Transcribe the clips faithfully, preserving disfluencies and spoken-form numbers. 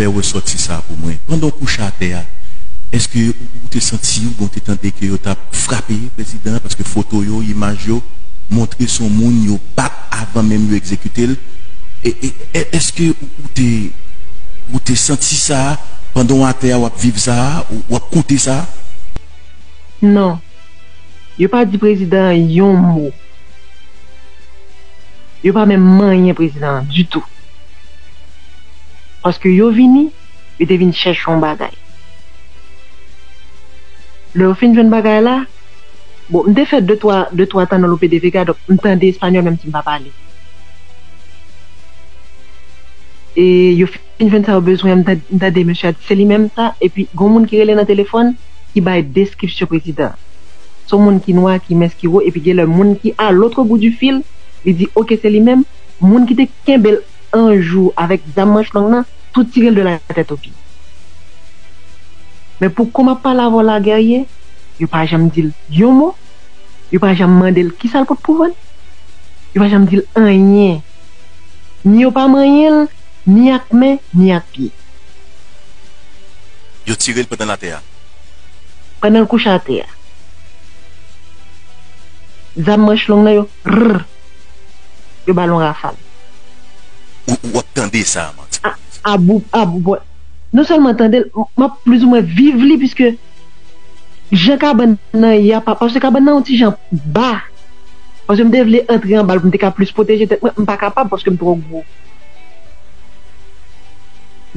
fè resòti sa pou mwen. Pandan w kouche atè a, èske ou, ou te santi oubyen w te tande ke yo t ap frape prezidan an? Paske foto yo, imaj yo montre se yon moun yo bat avan menm yo egzekite l. E, e, e, èske ou, ou te, ou te santi sa pandan w atè a, w ap viv sa, w ap koute sa? Non. Yo pa di prezidan an yon mo. Yo pa menm manyen prezidan an ditou. Paske yo vini, yo te vin chèche yon bagay. Lè yo fin jwenn bagay la, bon, m te fè de twa, de twa tan nan Lope de Vega, donk m tande espanyòl menm si m pa pale. E yo fin jwenn sa yo bezwen an, m tande, m tande mesye a di se li menm sa, epi gon moun ki rele nan telefòn ki bay deskripsyon prezidan an. Se yon moun ki nwa, ki mens, ki wo, epi genlè moun ki a l'autre bout du fil, li di oke se li menm, moun ki te kenbe l an jou avèk zam manch long nan, tou tire l de la tèt o pye. Men pou kòman ap pale avè w la, Guerrier, yo pa janm di l yon mo, yo pa janm mande l kisa l pot pou vann, yo pa janm di l anyen. Ni yo pa manyen l, ni ak men, ni ak pye. Yo tire l pandan l atè a. Pandan l kouche atè a. Zam manch long nan yo, rrr, yo ba l yon rafal. Ou, ou ap tande sa, manti. A, a bou, a bou, bon, non sèlman tande l, m ap plizoumwen viv li, piske jan kabann nan ye a, pa, paske kabann nan yon ti jan ba. Paske m te vle antre anba l pou m te ka plis pwoteje tèt mwen, m pa kapab paske m twò gwo.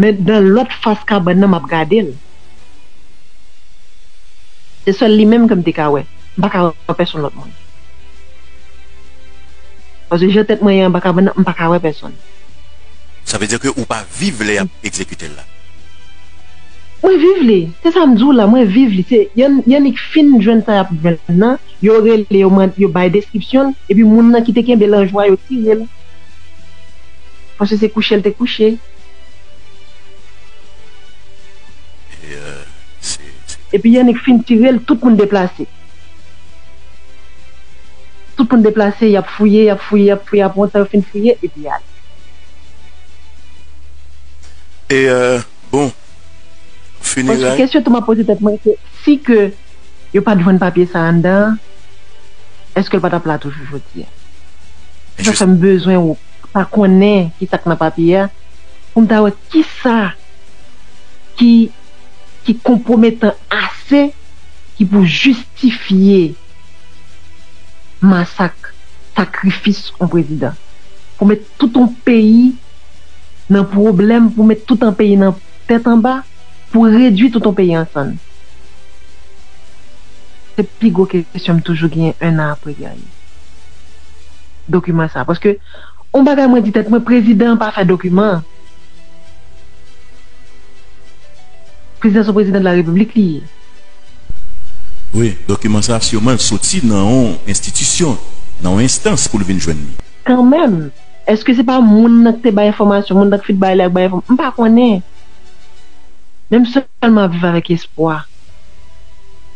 Men nan lòt fas kabann nan, m ap gade l. Se sèl li menm ke m te ka wè. M pa ka wè pèsonn lòt moun. Paske jan tèt mwen ye anba kabann nan, m pa ka wè pèsonn. Sa vle di ke ou pa viv lè y ap egzekite l la? Mwen viv li. Se sa m di w la, mwen viv li. Se Yann, Yannick fin jwenn sa y ap jwenn nan, yo rele, yo mande, yo bay deskripsyon l, epi moun nan ki te kenbe l an jou a, yo tire l. Paske se kouche l te kouche. E, euh, se, se Epi Yannick fin tire l, tout moun deplase. Tout moun deplase, y ap fouye, y ap fouye, y ap fouye, apre yon tan yo fin fouye, epi y ale. E, euh, bon, Paske fineray. Kesyon tou m ap poze tèt mwen, se si ke yo pa t jwenn papye sa anndan an, èske l pa t ap la toujou jodi a? Se sa fè m bezwen ou ta konnen ki sa k nan papye a, pou m ta wè kisa ki, ki konpwometan ase ki pou jistifye masak, sakrifis yon prezidan. Pou met tout yon peyi nan pwoblèm, pou met tout yon peyi nan tèt anba, pou redwi tout yon peyi an sann. Se pi gwo kesyon m toujou genyen en an apre Guerrier. Dokiman sa. Paske, yon bagay mwen di tèt mwen, prezidan an pa fè dokiman. Prezidan se yon prezidan de la repiblik li ye. Wi, dokiman sa siman l soti nan yon enstitisyon, nan yon enstans pou l vin jwenn li. Kanmenm, èske se pa moun nan ki te bay enfòmasyon, moun nan ki fin bay lè bay enfòmasyon? M pa konnen. Men m sèlman ap viv avèk espwa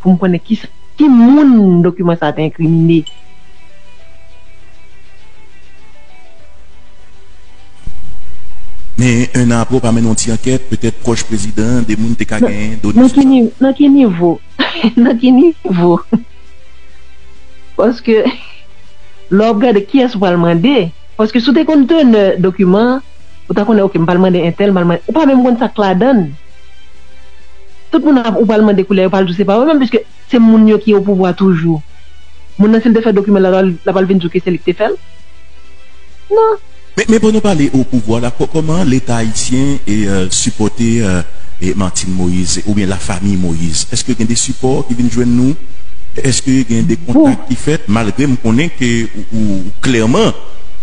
pou m konnen ki, ki moun dokiman sa te enkrimine. Men en an apre, w pa mennen yon ti ankèt, petèt pwòch prezidan an, de moun te ka genyen done Nan sou ki, sa. Ni, nan ki nivo? Nan ki nivo? Paske lè w ap gade kiyès ou pral mande, paske si w te konn tenè dokiman an, ou ta konnen, oke, m pral mande entèl, m pral mande, ou pa menm konn sa k ladan l. Tout moun ap, ou pral mande koulè yo, pral di w se pa yo menm, piske se moun yo ki o pouvwa toujou. Moun nan, si l te fè dokiman la, l ap al vin di w ke se li ki te fè l? Non. Men, men pou nou pale o pouvwa la, kò- kòman Leta ayisyen e, euh, sipòte, euh, e Martine Moïse oubyen lafanmi Moïse? Èske gen de sipò ki vin jwenn nou? Èske gen de kontak ki fèt, malgre m konnen ke ou, ou, ou klèman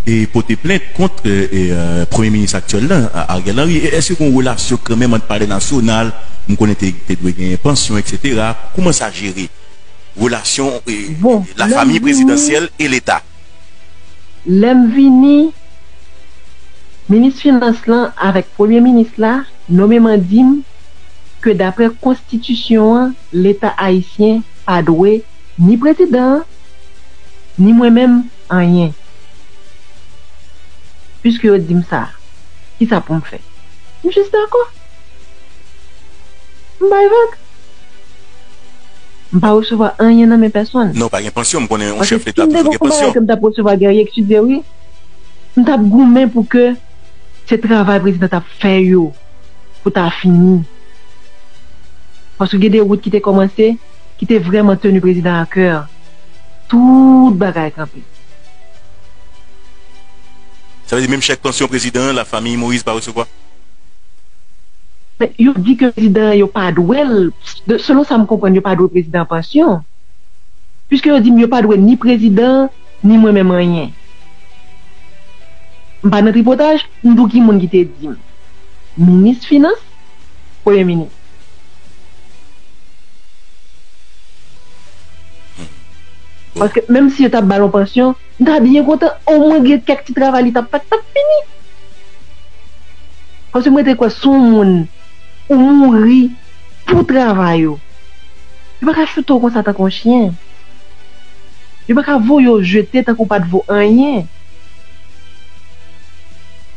e pote plent kont, euh, e, euh, premye minis aktyèl la, A- Ariel Henry? E èske gen yon relasyon kanmenm ant palè nasyonal, m konnen te, te dwe gen pansyon, etsetera? Kòman sa jere? Relasyon e, Bon, lafanmi lè m vini- prezidansyèl e Leta. Lè m vini, minis finans lan avèk premye minis la nomeman di m ke daprè konstitisyon an, Leta ayisyen pa dwe ni prezidan an, ni mwen menm, anyen. Piske yo di m sa, kisa pou m fè? M jis dakò. M bay vag. M pa resevwa anyen nan men pèsonn. Non, pa gen pansyon. M konnen yon chèf leta toujou gen pansyon. Paske si m te gon bagay ke m t ap resevwa, Guerrier, ekskize wi, m t ap goumen pou ke se travay prezidan t ap fè yo pou ta fini. Paske gen de wout ki te kòmanse, ki te vrèman teni prezidan a kè. Tout bagay kanpe. Sa vle di menm chèk pansyon prezidan an, lafanmi Moïse pa resevwa? Men yo di ke prezidan an, yo pa dwe l, de, selon sa m konprann, yo pa dwe prezidan an pansyon. Piske yo di m yo pa dwe ni prezidan an, ni mwen menm anyen. M pa nan tripotaj, m di w ki moun ki te di m. Minis finans, premye minis. Paske menm si yo t ap ba l yon pansyon, m ta byen kontan, omwen gen kèk ti travay li t ap fè k t ap fini. Paske mwen te kwè si yon moun ou mouri pou travay ou, yo pa ka choute w konsa tankou yon chyen. Yo pa ka voye w jete tankou w pa t vo anyen.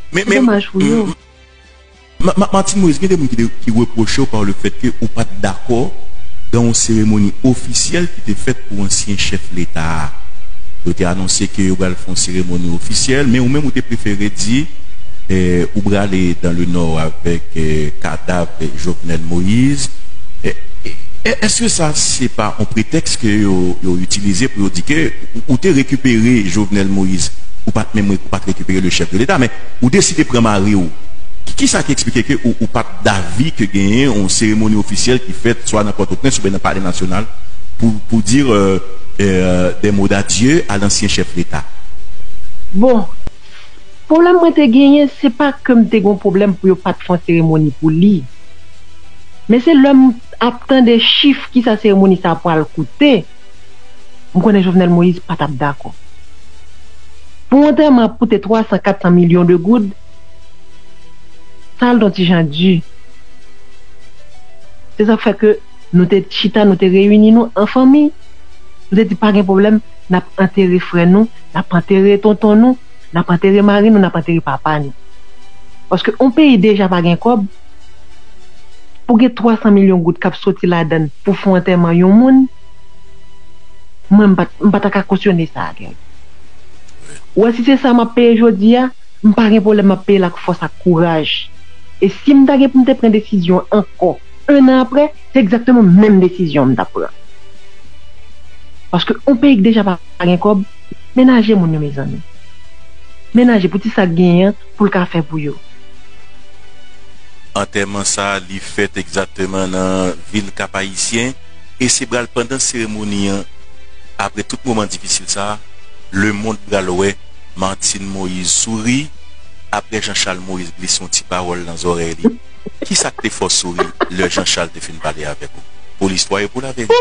Men, men, domaj pou yo. M, Ma-, Ma-, Martine Moïse, gen de moun ki, te, ki repwoche w pa le fèt ke ou pa t dakò dan yon seremoni ofisyèl ki te fèt pou ansyen chèf leta a. Yo te anonse ke yo pral fè yon seremoni ofisyèl, men ou menm ou te prefere di, eh, ou prale dan le nò avèk, eh, kadav Jovenel Moïse. Eh, eh, èske sa se pa yon pretèks ke yo, yo itilize pou yo di ke ou, ou te rekipere Jovenel Moïse, ou pa t menm re-, ou pa t rekipere le chèf de leta, men ou deside pran mari w. Ki, kisa ki eksplike ke ou, ou pa t davi ke genyen yon seremoni ofisyèl ki fèt swa nan Pòtoprens oubyen nan Palè Nasyonal pou, pou dire, euh, euh, des mots d'adieu à l'ancien chef d'État? Bon, pwoblèm mwen te genyen, se pa ke m te gon pwoblèm pou yo pa t fè yon seremoni pou li. Men se lè m ap tande chif kisa seremoni sa a pral koute, m konnen Jovenel Moïse pa t ap dakò. Pou yon antèman ap koute twa san, kat san milyon de goud, sa al yon ti jan di. Se sa k fè ke nou te chita, nou te reyini nou an fanmi. Nou te di pa gen pwoblèm, n ap antere frè nou, n ap antere tonton nou, n ap antere mari nou, n ap antere papa nou. Paske yon peyi deja pa gen kòb, pou gen twa san milyon goud k ap soti ladan l pou fè yon antèman yon moun, mwen, m pa t, m pa ta ka kosyone sa, Guerrier. Ou wè, si se sa m ap peye jodi a, m pa gen pwoblèm, m ap peye l ak fòs, ak kouraj. E si m ta gen pou m te pran desizyon ankò, en an apre, se egzakteman menm desizyon an m t ap pran. Paske yon peyi k deja pa gen kòb, menaje moun yo, mezanmi. Menaje pou ti sa k genyen an, pou l ka fè pou yo. Antèman sa a, li fèt egzakteman nan vil Kap Ayisyen, e se pral pandan seremoni an, apre tout moman difisil sa a, lemonn pral wè Martine Moïse souri, apre Jean Charles Moïse glise yon ti pawòl nan zòrèy li. Kisa k te fè w souri lè Jean Charles te fin pale avèk ou? Pou listwa e pou laverite.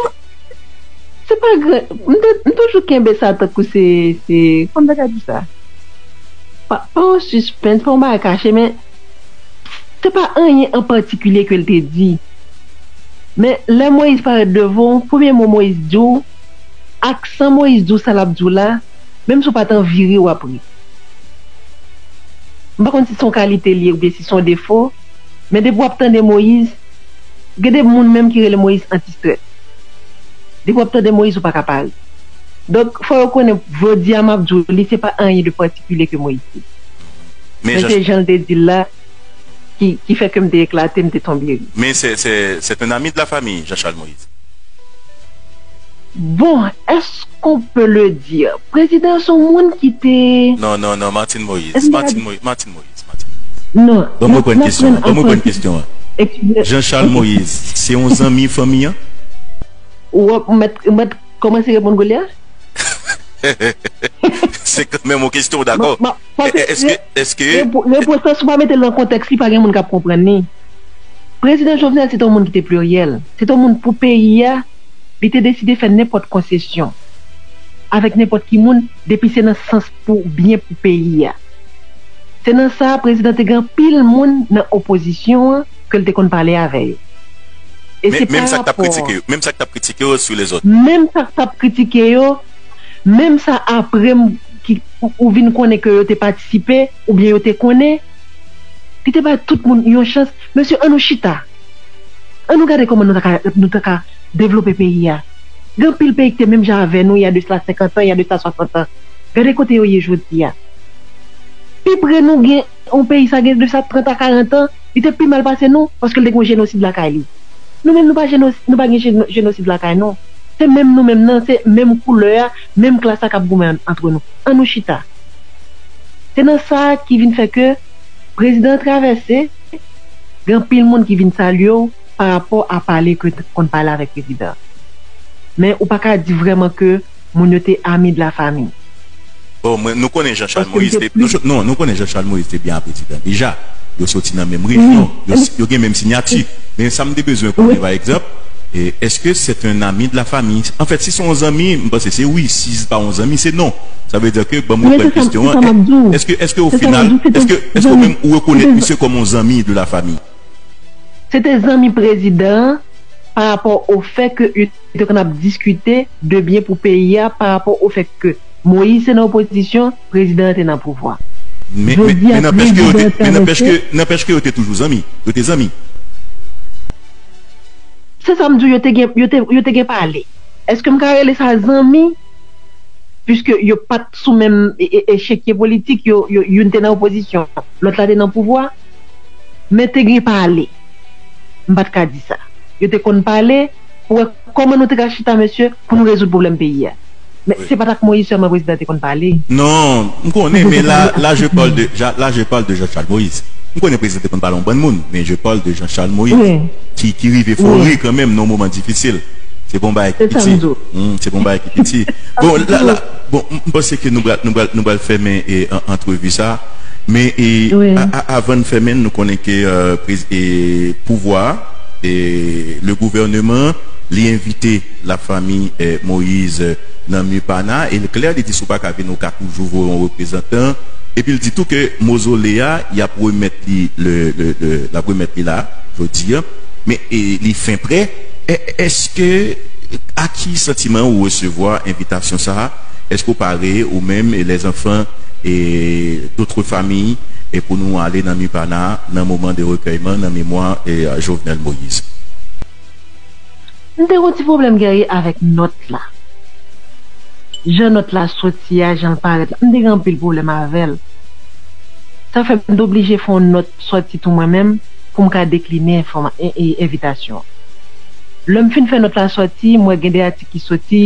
Se pa gran, m te, m toujou kenbe sa tankou se, se, kòman m ta ka di sa? Pa, pa yon sispens, pa yon bagay kache, men se pa anyen an patikilye ke l te di. Men lè Moïse parèt devan w, premye mo Moïse di w, aksan Moïse di w sa l ap di w la, menm si w pa t anvi ri, w ap ri. M pa konn si se yon kalite li ye oubyen si se yon defo, men depi w ap tande Moïse, gen de moun menm ki rele Moïse antistrès. Depi w ap tande Moïse, ou pa ka pa ri. Donk, fò yo konnen, jodi a m ap di w, li se pa anyen de patikilye ke Moïse di. Men se jan l te di l la ki, ki fè ke m te eklate, m te tonbe ri. Men se, se, c'est un ami de la famille, Jean Charles Moïse. Bon, est-ce qu'on peut le dire? Prezidan se yon moun ki te... Non, non, non, Martine Moïse. Martine Moïse, Martine Moïse, Martine Moïse. Non. Ban m reprann kesyon an. Ban m reprann kesyon an. Jean Charles Moïse, se yon zanmi fanmi an? Ou mèt, mèt kòmanse reponn kounye a? Se kanmenm yon kesyon, dakò. Èske, èske... Repons lan, si w pa mete l nan kontèks li, pa gen moun k ap konprann li. Prezidan Jovenel, se te yon moun ki te pliryèl. Se te yon moun pou peyi a, li te deside fè nenpòt konsesyon avèk nenpòt ki moun, depi se nan sans pou byen pou peyi a. Se nan sa, prezidan te gen anpil moun nan opozisyon an ke l te konn pale avè yo. E se pa rapò... Menm sa k t ap kritike yo, menm sa k t ap kritike yo sou lezòt. Menm sa k t ap kritike yo, menm sa apre m, ki, ou, ou vin konnen ke yo te patisipe, oubyen yo te konnen, li te bay tout moun yon chans. Mesye, ann nou chita. An nou gade kòman nou ta ka, nou ta ka devlope peyi a. Gen anpil peyi ki te menm jan avè nou, y a de sa senkant an, y a de sa swasant an. Gade kote yo ye jodi a. Pi pre nou gen yon peyi sa gen de sa trant a karant an, li te pi mal pase nou, paske l te gen yon jenosid lakay li. Nou menm nou pa jenos-, nou pa gen jeno-, jenosid lakay nou. Se menm nou menm nan, se menm koulè a, menm klas la k ap goumen an-, antre nou. An nou chita. Se nan sa ki vin fè ke prezidan an travèse, gen anpil moun ki vin salye w pa rapò a pale ke w konn pale avèk prezidan an. Men ou pa ka di vrèman ke moun yo te ami de la famille. Bon, mwen, nou konnen Jean Charles Moïse te, nou, non, nou konnen Jean Charles Moïse te byen a prezidan deja. Yo soti nan menm rejyon, yo, yo gen menm siyati. Men sa m te bezwen konnen, pa egzanp, e, èske se te yon ami de la fami? Anfèt, si se yon zanmi, m panse se wi. Si se pa yon zanmi, se non. Sa vle di ke, ban m reprann kesyon an, èske, èske o final, èske, èske ou menm ou rekonèt misye kòm yon zanmi de la fami? Se te zanmi prezidan an pa rapò o fè ke yo te konn ap diskite de byen pou peyi a, pa rapò o fè ke Moyiz te nan opozisyon, prezidan an te nan pouvwa. Men, men, men nanpèch ke yo te, men nanpèch ke, nanpèch ke yo te toujou zanmi. Yo te zanmi. Se sa m di w, yo te gen, yo te, yo te gen pale. Èske m ka rele sa zanmi? Piske yo pa t sou menm e, e, echekye politik, yo, yo, youn te nan opozisyon, lòt la te nan pouvwa. Men te gen pale. M pa t ka di sa. Yo te konn pale pou wè kòman nou te ka chita, mesye, pou nou rezoud pwoblèm peyi a. Men se pa t ak Moyiz sèlman prezidan te konn pale. Non, m konnen, men la, la je parle de, ja- là je parle de Jean-Charles Moïse. M konnen prezidan te konn pale yon bann moun, men je parle de Jean-Charles Moïse, ki, ki rive fè w ri kanmenm nan yon moman difisil. Se pa yon bagay ki piti. Hmm, se pa yon bagay ki piti. Bon, la, la, bon, m, m panse ke nou pral, nou pral, nou pral fèmen e, an, antrevi sa. Men e, a, a, avan n fèmen, nou konnen ke e, prez- e, pouvwa, e, le gouvernement, li envite lafanmi e, Moïse nan Mupana, e l klè, li di si w pa ka vin, ou ka toujou voye yon reprezantan. Epi l di tou ke mozole a, y ap remèt li, le, le, le, l ap remèt li la, jodi a. Men e, li fen prè. E, èske, a ki santiman ou resevwa envitasyon sa a? Èske w pare, ou menm e lèzanfan e dotre fanmi, e pou nou ale nan Mupana, nan moman de rekèyman, nan memwa e Jovenel Moïse? M te gen yon ti pwoblèm, Guerrier, avèk nòt la. Jan nòt la soti a, jan l parèt la, m te gen anpil pwoblèm avè l. Sa fè m te oblije fè yon nòt sòti tou mwen menm pou m ka dekline enfòma- e- e- envitasyon an. Lè m fin fè nòt la sòti, m wè gen de atik ki soti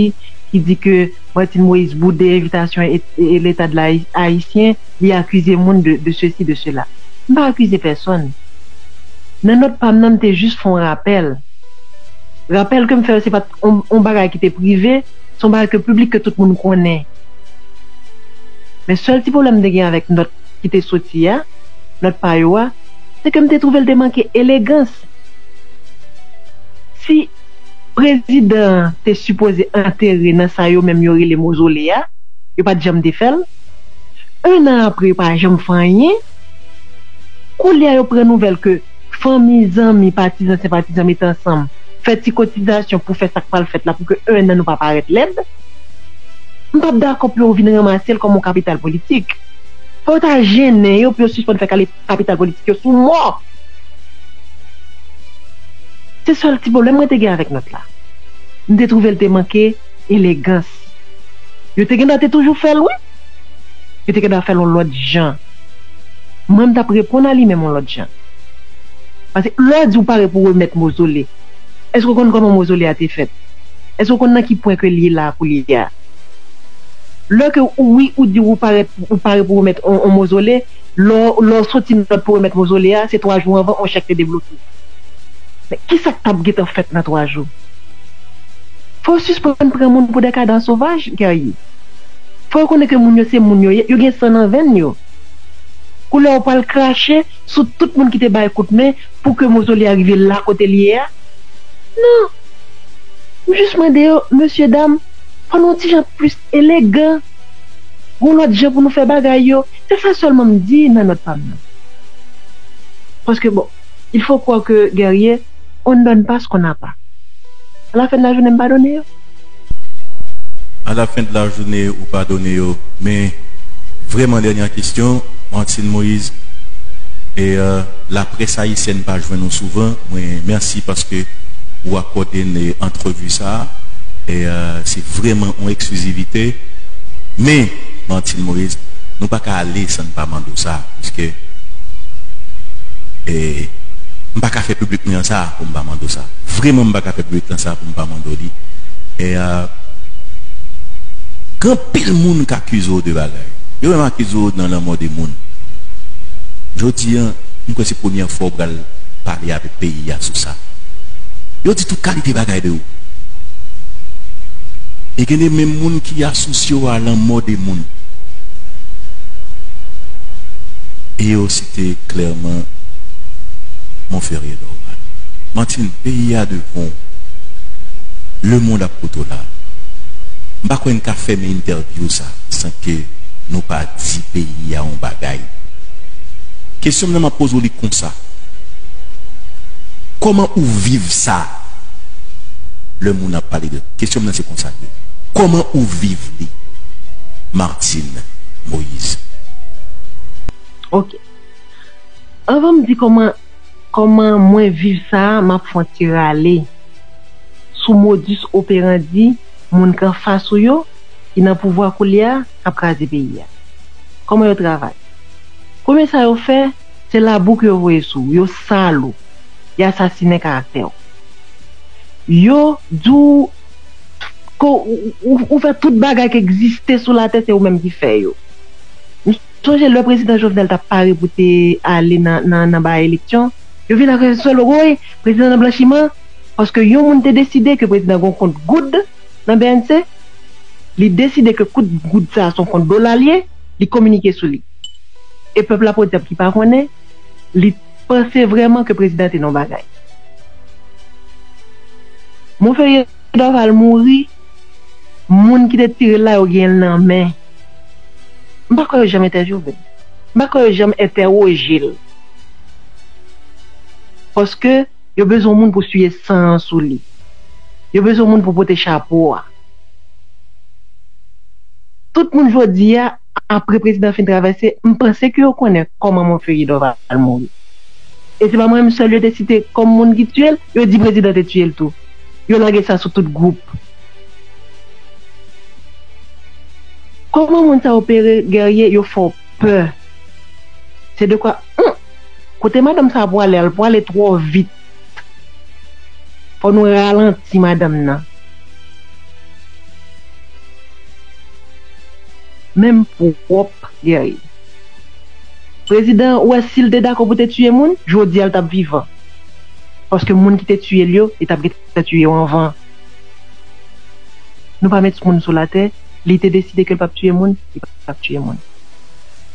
ki di ke Martine Moïse boude envitasyon e, e, e Leta de la Ayisyen, li akize moun de, de sesi, de sela. M pa akize pèsonn. Nan nòt pa m nan, m te jis fè yon rapèl. Rapèl ke m fè yo, se pa t yon, yon bagay ki te prive, se yon bagay ke piblik, ke tout moun konnen. Men sèl ti pwoblèm m te gen avèk nòt ki te soti a, nòt pa yo a, se ke m te twouve l te manke elegans. Si prezidan an te sipoze antere nan sa yo menm yo rele mozole a, yo pa t janm te fè l. En an apre, yo pa janm fè anyen. Koulye a, yo pran nouvèl ke fanmi, zanmi, patizan, senpatizan mete ansanm, fè ti kotizasyon pou fè sa k pral fèt la, pou ke en an nou pa parèt lèd. M p ap dakò pou yo vin ranmase l kòm yon kapital politik. Fò yo ta jennen yo pou yo sispann fè kale- kapital politik yo sou mò. Se sèl ti pwoblèm mwen te gen avèk nòt la. M te twouve l te manke elegans. Yo te gendwa te toujou fè l, wi. Yo te gendwa fè l yon lòt jan. Mwen, m t ap reponn a li menm yon lòt jan. Paske lè w di w pare pou remèt mozole, èske w konn kòman mozole a te fèt? Èske w konn nan ki pwen ke l ye la koulye a? Lè ke ou, wi, ou di ou parèt, ou pare pou remèt yon, yon mozole, lè, lè w soti nòt pou remèt mozole a, se twa jou anvan yon chèk te debloke. Men kisa k t ap gentan fèt nan twa jou? Fò w sispann pran moun pou de kada sovaj, Guerrier. Fò yo konnen ke moun yo se moun yo ye, yo gen san nan venn yo. Koulye a w pral krache sou tout moun ki te bay kout men pou ke mozole a rive la kote l ye a? Non. M jis mande yo, mesye dam, fò nou yon ti jan plis elegan. Gon lòt jan pou nou fè bagay yo. Se sa sèlman m di nan nòt pa m nan. Paske bon, il faut croire que Guerrier, on ne donne pas ce qu'on n'a pas. À la fin de la journée, m padone yo. À la fin de la journée, ou padone yo. Men, vrèman, dènyè kesyon, Martine Moïse, E, euh, laprès ayisyèn pa jwenn nou souvan. Mwen, mèsi paske ou akòde n antrevi sa a. E, euh, se vrèman yon eksklizivite. Men, Martine Moïse, nou pa ka ale san n pa mande w sa, piske, e, m pa ka fè piblik mwen an sa pou m pa mande w sa. Vrèman, m pa ka fè piblik lan sa pou m pa mande w li. E, euh, gen anpil moun k akize w de bagay. Yo menm akize w nan lanmò de moun. Jodi a, m kwè se premyè fwa w pral pale avèk peyi a sou sa. Yo di tout kalite bagay de ou. E gen de menm moun ki asosye w a lanmò de moun. E yo site klèman Monferrier Dorval. Martine, peyi a devan w. Lemonn ap kote w la. M pa kwè n ka fèmen entèvyou sa san ke nou pa di peyi a yon bagay. Kesyon m nan m ap poze w li konsa. Kòman ou viv sa? Lè moun ap pale de kesyon m nan se konsa l ye. Kòman ou viv li? Martine Moïse. Ok. Anvan m di kòman kòman mwen viv sa a, m ap fè yon ti rale sou modus operandi moun k anfas ou yo, ki nan pouvwa koulye a, k ap kraze peyi a. Kòman yo travay? Premye sa yo fè, se labou ke yo voye sou ou, yo sal ou, y asasinen karaktè w. Yo di w ke ou, ou, ou fè tout bagay ki egziste sou latè, se ou menm ki fè yo. M sonje lè prezidan Jovenel t ap pare pou te ale nan, nan, nan bagay eleksyon, yo vin ak yon slogan, woy, prezidan nan blanchiman, paske yon moun te deside ke prezidan gen yon kont goud nan B N C, li deside ke kont goud sa a se yon kont dola l ye, li kominike sou li. E pèp la podyab ki pa konnen, li panse vrèman ke prezidan te nan yon bagay. Monferrier Dorval mouri, moun ki te tire l la, yo genyen l nan men. M pa kwè yo janm entèvyouve l. M pa kwè yo janm entèwoje l. Paske yo bezwen yon moun pou siye san an sou li. Yo bezwen yon moun pou pote chapo a. Tout moun jodi a, apre prezidan fin travèse, m panse ke yo konnen kòman Monferrier Dorval mouri. E se pa mwen menm sèl yo te site kòm moun ki tiye l, yo di prezidan te tiye l tou. Yo lage sa sou tout gwoup. Kòman moun sa opere, Guerrier, yo fè w pè. Se de kwa, hmm, kote madanm sa pwale a, l pwale twò vit. Fò nou ralanti madanm nan. Menm pwòp, Guerrier. Prezidan wè si l te dakò pou te tiye moun, jodi a l t ap vivan. Paske moun ki te tiye l yo, li t ap gentan tiye yo anvan. Nou pa met moun sou latè, li te deside ke l p ap tiye moun, li p ap tiye moun.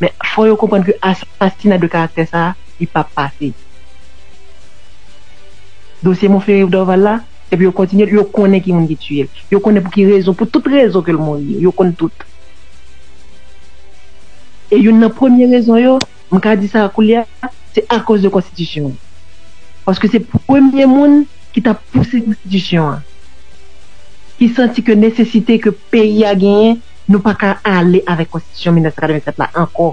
Men fò yo konprann ke asasina de karaktè sa a, li p ap pase. Dosye Monferrier Dorval la, epi yo kontinye l, yo konnen ki moun ki tiye l. Yo konnen pou ki rezon, pou tout rezon ke l mouri yo, yo konn tout. E youn nan premye rezon yo, m ka di sa koulye a, se akoz de konstitisyon an. Paske se premye moun ki t ap pouse konstitisyon an, ki santi ke nesesite ke peyi a genyen, nou pa ka ale avèk konstitisyon mil nèf san katrevennsèt la ankò.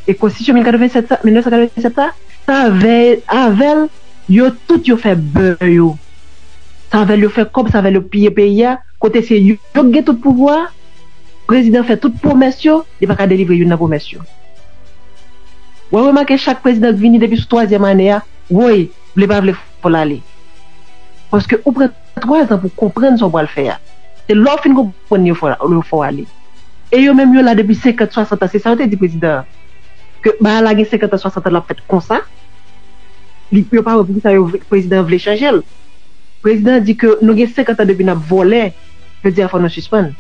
E konstitisyon mil nèf san katrevennsèt sa, mil nèf san katrevennsèt sa, sa avè, avè l, yo tout yo fè bè yo. Sa avè l yo fè kòb, sa avè l yo piye peyi a, kote se yo, yo k gen tout pouvwa a, prezidan fè tout pwomès yo, li pa ka delivre youn nan pwomès yo. W a remake chak prezidan k vini depi sou twazyèm ane a, woy, vle pa vle fò l ale. Paske ou pran twa zan pou konprann sa w pral fè a. Se lè w fin konprann li yo fè w ale. E yo menm yo la depi senkant, swasant an, se sa yo te di prezidan an. Ke bagay la gen senkant an, swasant an l ap fèt konsa. Li, yo pa wè poukisa yo vle, prezidan an vle chanje l. Prezidan an di ke nou gen senkant an depi n ap vòlè, jodi a fò nou sispann.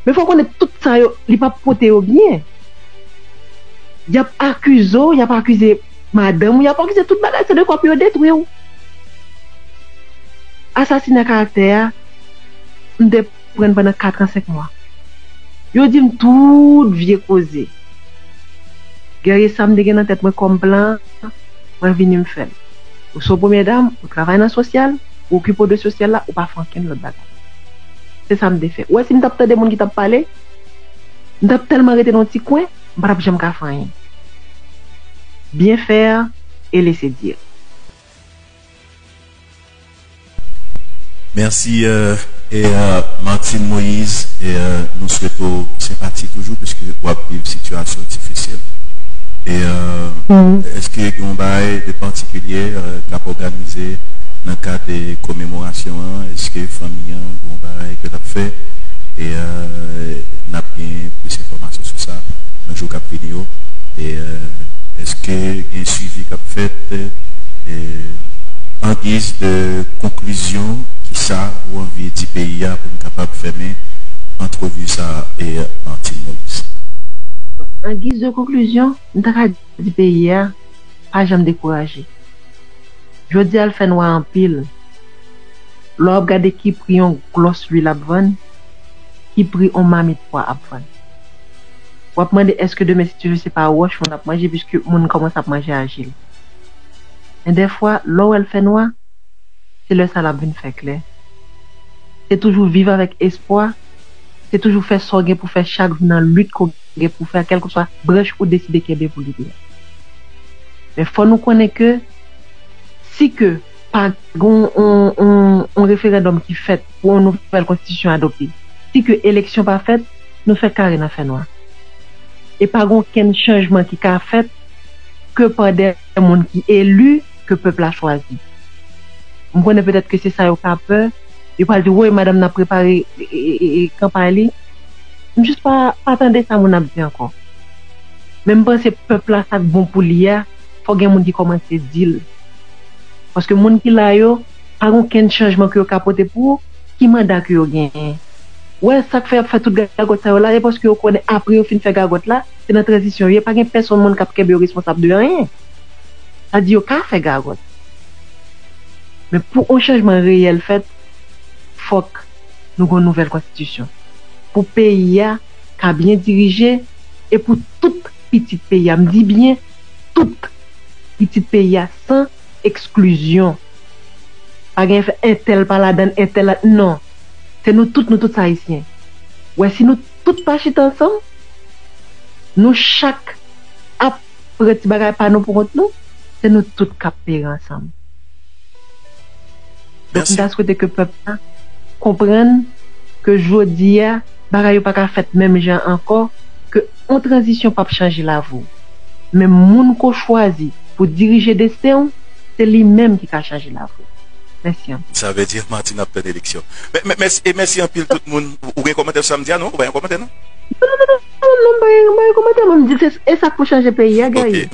Men fò w konnen tout sa yo, li p ap pote yo byen. Y ap akize w, y ap akize madanm ou, y ap akize tout bagay, se de kwa pou yo detwi w. Asasina karaktè a, m te pran pandan kat an senk mwa. Yo di m tout vye koze. Guerrier, sa m te gen nan tèt mwen kòm plan, mwen vini m fè l. Ou se yon premyè dam, ou travay nan sosyal, ou okipe w de sosyal la, ou pa fè ankenn lòt bagay. Se sa m te fè. Ou wè si m t ap tande moun ki t ap pale, m t ap tèlman rete nan yon ti kwen, m pa t ap janm ka fè anyen. Bien faire et laisser dire. Mèsi, euh, e euh, Martine Moïse, e euh, nou swete w senpati toujou, piske w ap viv sitiyasyon difisil. E euh, èske gen yon bagay de patikilye euh, k ap òganize nan kad de komemorasyon an? Èske fanmi an gen yon bagay ke l ap fè? E euh, n ap gen plis enfòmasyon sou sa nan jou k ap vini yo. E euh, èske gen swivi k ap fèt? E an giz de konklizyon, kisa ou anvi di peyi a pou n kapab fèmen antrevi sa a, e Martine Moïse? An giz de konklizyon, m ta ka di peyi a pa janm dekouraje. Jodi a l fè nwa anpil. Lè w ap gade ki pri yon glòs lwil ap vann, ki pri yon mamit pwa ap vann. W ap mande èske demen si Dye vle se pa wòch moun ap manje, piske moun kòmanse ap manje aji l. Men dèfwa, lè w wè l fè nwa, se lè sa l ap vin fè klè. Se toujou viv avèk espwa, se toujou fè sa w gen pou fè chak jou nan lit ke w gen pou fè a, kèlkeswa branch ou deside kenbe pou li ye. Men fò nou konnen ke si ke pa gen yon, yon, yon referandòm ki fèt pou yon nouvèl konstitisyon adopte, si ke eleksyon pa fèt, nou fè kare nan fènwa. E pa gen okenn chanjman ki ka fèt ke pa de moun ki eli, ke pèp la chwazi. M konnen petèt ke se sa yo ka pè. Yo pral di, woy, madanm nan ap prepare e, e, e, e, kanpay li. M jis pa, pa tande sa moun ap di ankò. Men m panse pèp la, sa k bon pou li a, fò gen moun ki kòmanse di l. Paske moun ki la yo, pa gen okenn chanjman ke yo ka pote pou ou, ki manda ke yo genyen? Wè, sa k fè y ap fè tout gagòt sa yo la, e paske yo konnen apre yo fin fè gagòt la, se nan tranzisyon yo ye, pa gen pèsonn moun k ap kenbe yo responsab de anyen. Sa di yo ka fè gagòt. Men pou yon chanjman reyèl fèt, fòk nou gen yon nouvèl konstitisyon. Pou peyi a ka byen dirije e pou tout pitit peyi a, m di byen, tout pitit peyi a san eksklizyon. Pa gen fè entèl pa ladann, entèl la, non. Se nou tout, nou tout se Ayisyen. Wè, si nou tout pa chita ansanm, nou chak ap pran ti bagay pa nou pou kont nou, se nou tout k ap pere ansanm. Donk, m ta swete ke pèp la konprann ke jodi a, bagay yo pa ka fèt menm jan ankò, ke yon tranzisyon p ap chanje lavi w. Men moun ke w chwazi pou dirije desten w, se li menm ki ka chanje lavi w. Mèsi anpil. Sa vle di Martine ap tann eleksyon. Mè, mè, mèsi, e mèsi anpil tout moun. Ou, ou gen kòmantè sou sa m di a, non? Ou pa gen kòmantè, non? Non, non, non, non, non, m pa gen, m pa gen kòmantè, non. M di se, e sa k pou chanje peyi a, Gaye.